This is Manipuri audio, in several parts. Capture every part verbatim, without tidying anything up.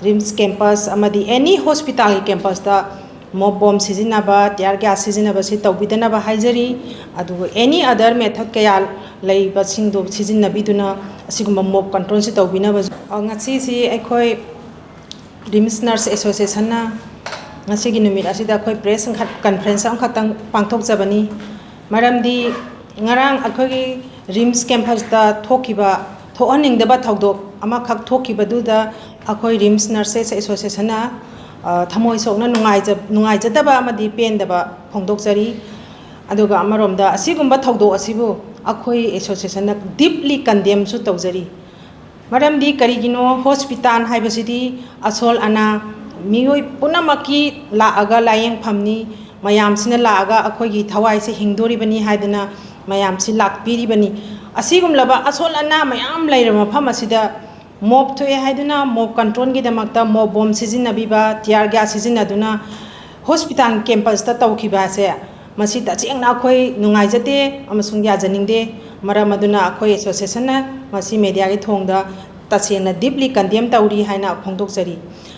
ꯔꯤꯝꯁ ꯀꯦꯝꯄꯁ ꯑꯃꯗꯤ ꯑꯦꯅꯤ ꯍꯣꯁꯄꯤꯇꯥꯜꯒꯤ ꯀꯦꯝꯄꯁꯇ ꯃꯣꯞ ꯕꯣꯝ ꯁꯤꯖꯤꯟꯅꯕ, ꯇꯤꯌꯥꯔ ꯒ꯭ꯌꯥꯁ ꯁꯤꯖꯤꯟꯅꯕꯁꯤ ꯇꯧꯕꯤꯗꯅꯕ ꯍꯥꯏꯖꯔꯤ꯫ ꯑꯗꯨꯒ ꯑꯦꯅꯤ ꯑꯗꯔ ꯃꯦꯊꯠ ꯀꯌꯥ ꯂꯩꯕꯁꯤꯡꯗꯨ ꯁꯤꯖꯤꯟꯅꯕꯤꯗꯨꯅ ꯑꯁꯤꯒꯨꯝꯕ ꯃꯣꯞ ꯀꯟꯇ꯭ꯔꯣꯜꯁꯤ ꯇꯧꯕꯤꯅꯕꯁꯨ꯫ ꯑ, ꯉꯁꯤꯁꯤ ꯑꯩꯈꯣꯏ ꯔꯤꯝꯁ ꯅꯔꯁ ꯑꯦꯁꯣꯁꯤꯌꯦꯁꯟꯅ ꯉꯁꯤꯒꯤ ꯅꯨꯃꯤꯠ ꯑꯁꯤꯗ ꯑꯩꯈꯣꯏ ꯄ꯭ꯔꯦꯁ ꯑꯃꯈꯛ, ꯀꯟꯐ꯭ꯔꯦꯟꯁ ꯑꯃꯈꯛꯇꯪ ꯄꯥꯡꯊꯣꯛꯆꯕꯅꯤ꯫ ꯃꯔꯝꯗꯤ ꯉꯔꯥꯡ ꯑꯩꯈꯣꯏꯒꯤ ꯔꯤꯝꯁ ꯀꯦꯝꯄꯁꯇ ꯊꯣꯛꯈꯤꯕ, ꯊꯣꯛꯍꯟꯅꯤꯡꯗꯕ ꯊꯧꯗꯣꯛ ꯑꯃꯈꯛ ꯊꯣꯛꯈꯤꯕꯗꯨꯗ ꯑꯩꯈꯣꯏ ꯔꯤꯝꯁ ꯅꯔꯁꯦꯁ ꯑꯦꯁꯣꯁꯤꯌꯦꯁꯟꯅ, ꯑ, ꯊꯃꯣꯏ ꯁꯣꯛꯅ ꯅꯨꯡꯉꯥꯏꯖ-, ꯅꯨꯡꯉꯥꯏꯖꯗꯕ ꯑꯃꯗꯤ ꯄꯦꯟꯗꯕ ꯐꯣꯡꯗꯣꯛꯆꯔꯤ꯫ ꯑꯗꯨꯒ ꯑꯃꯔꯣꯝꯗ ꯑꯁꯤꯒꯨꯝꯕ ꯊꯧꯗꯣꯛ ꯑꯁꯤꯕꯨ ꯑꯩꯈꯣꯏ ꯑꯦꯁꯣꯁꯤꯌꯦꯁꯟꯅ ꯗꯤꯞꯂꯤ ꯀꯟꯗꯦꯝꯁꯨ ꯇꯧꯖꯔꯤ꯫ ꯃꯔꯝꯗꯤ ꯀꯔꯤꯒꯤꯅꯣ, ꯍꯣꯁꯄꯤꯇꯥꯜ ꯍꯥꯏꯕꯁꯤꯗꯤ ꯑꯁꯣꯜ ꯑꯅꯥ ꯃꯤꯑꯣꯏ ꯄꯨꯝꯅꯃꯛꯀꯤ ꯂꯥꯛꯑꯒ ꯂꯥꯏꯌꯦꯡꯐꯝꯅꯤ, ꯃꯌꯥꯝꯁꯤꯅ ꯂꯥꯛꯑꯒ ꯑꯩꯈꯣꯏꯒꯤ ꯊꯋꯥꯏꯁꯦ ꯍꯤꯡꯗꯣꯔꯤꯕꯅꯤ ꯍꯥꯏꯗꯅ ꯃꯌꯥꯝꯁꯤ ꯂꯥꯛꯄꯤꯔꯤꯕꯅꯤ꯫ ꯑꯁꯤꯒꯨꯝꯂꯕ ꯑꯁꯣꯜ ꯑꯅꯥ ꯃꯌꯥꯝ ꯂꯩꯔꯕ ꯃꯐꯝ ꯑꯁꯤꯗ ꯃꯣꯞ ꯊꯣꯛꯑꯦ ꯍꯥꯏꯗꯨꯅ ꯃꯣꯞ ꯀꯟꯇ꯭ꯔꯣꯜꯒꯤꯗꯃꯛꯇ ꯃꯣꯞ ꯕꯣꯝ ꯁꯤꯖꯤꯟꯅꯕꯤꯕ, ꯇꯤꯌꯥꯔ ꯒ꯭ꯌꯥꯁ ꯁꯤꯖꯤꯟꯅꯗꯨꯅ ꯍꯣꯁꯄꯤꯇꯥꯜ ꯀꯦꯝꯄꯁꯇ ꯇꯧꯈꯤꯕ ꯑꯁꯦ, ꯃꯁꯤ ꯇꯁꯦꯡꯅ ꯑꯩꯈꯣꯏ ꯅꯨꯡꯉꯥꯏꯖꯗꯦ ꯑꯃꯁꯨꯡ ꯌꯥꯖꯅꯤꯡꯗꯦ꯫ ꯃꯔꯝ ꯑꯗꯨꯅ ꯑꯩꯈꯣꯏ ꯑꯦꯁꯣꯁꯤꯌꯦꯁꯟꯅ ꯃꯁꯤ ꯃꯦꯗꯤꯌꯥꯒꯤ ꯊꯣꯡꯗ ꯇꯁꯦꯡꯅ ꯗꯤꯞꯂꯤ ꯀꯟꯗꯦꯝ ꯇꯧꯔꯤ ꯍꯥꯏꯅ ꯐꯣꯡꯗꯣꯛꯆꯔꯤ꯫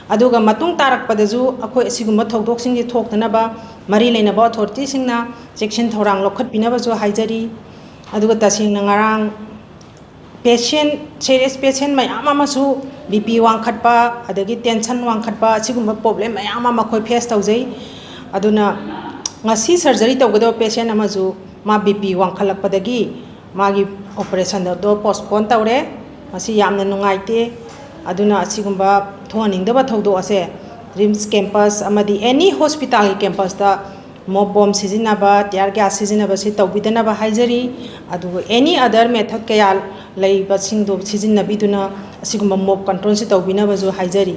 ꯑꯗꯨꯒ ꯃꯇꯨꯡ ꯇꯥꯔꯛꯄꯗꯁꯨ ꯑꯩꯈꯣꯏ ꯑꯁꯤꯒꯨꯝꯕ ꯊꯧꯗꯣꯛꯁꯤꯡꯁꯤ ꯊꯣꯛꯇꯅꯕ ꯃꯔꯤ ꯂꯩꯅꯕ ꯑꯣꯊꯣꯔꯤꯇꯤꯁꯤꯡꯅ ꯆꯦꯛꯁꯤꯟ ꯊꯧꯔꯥꯡ ꯂꯧꯈꯠꯄꯤꯅꯕꯁꯨ ꯍꯥꯏꯖꯔꯤ꯫ ꯑꯗꯨꯒ ꯇꯁꯦꯡꯅ ꯉꯔꯥꯡ ꯄꯦꯁꯦꯟ, ꯁꯦꯔꯤꯌꯁ ꯄꯦꯁꯦꯟ ꯃꯌꯥꯝ ꯑꯃꯁꯨ, ꯕꯤ ꯄꯤ ꯋꯥꯡꯈꯠꯄ, ꯑꯗꯒꯤ ꯇꯦꯟꯁꯟ ꯋꯥꯡꯈꯠꯄ, ꯑꯁꯤꯒꯨꯝꯕ ꯄ꯭ꯔꯣꯕ꯭ꯂꯦꯝ ꯃꯌꯥꯝ ꯑꯃ ꯑꯩꯈꯣꯏ ꯐꯦꯁ ꯇꯧꯖꯩ꯫ ꯑꯗꯨꯅ ꯉꯁꯤ ꯁꯔꯖꯔꯤ ꯇꯧꯒꯗꯕ ꯄꯦꯁꯦꯟ ꯑꯃꯁꯨ ꯃꯥ ꯕꯤ ꯄꯤ ꯋꯥꯡꯈꯠꯂꯛꯄꯗꯒꯤ ꯃꯥꯒꯤ ꯑꯣꯄꯔꯦꯁꯟꯗꯣ ꯄꯣꯁꯄꯣꯟ ꯇꯧꯔꯦ꯫ ꯃꯁꯤ ꯌꯥꯝꯅ ꯅꯨꯡꯉꯥꯏꯇꯦ꯫ ꯑꯗꯨꯅ ꯑꯁꯤꯒꯨꯝꯕ ꯊꯣꯛꯍꯟꯅꯤꯡꯗꯕ ꯊꯧꯗꯣꯛ ꯑꯁꯦ ꯔꯤꯝꯁ ꯀꯦꯝꯄꯁ ꯑꯃꯗꯤ ꯑꯦꯅꯤ ꯍꯣꯁꯄꯤꯇꯥꯜꯒꯤ ꯀꯦꯝꯄꯁꯇ ꯃꯣꯞ ꯕꯣꯝ ꯁꯤꯖꯤꯟꯅꯕ, ꯇꯤꯌꯥꯔ ꯒ꯭ꯌꯥꯁ ꯁꯤꯖꯤꯟꯅꯕꯁꯤ ꯇꯧꯕꯤꯗꯅꯕ ꯍꯥꯏꯖꯔꯤ꯫ ꯑꯗꯨꯒ ꯑꯦꯅꯤ ꯑꯗꯔ ꯃꯦꯊꯠ ꯀꯌꯥ ꯂꯩꯕꯁꯤꯡꯗꯣ ꯁꯤꯖꯤꯟꯅꯕꯤꯗꯨꯅ ꯑꯁꯤꯒꯨꯝꯕ ꯃꯣꯞ ꯀꯟꯇ꯭ꯔꯣꯜꯁꯤ ꯇꯧꯕꯤꯅꯕꯁꯨ ꯍꯥꯏꯖꯔꯤ꯫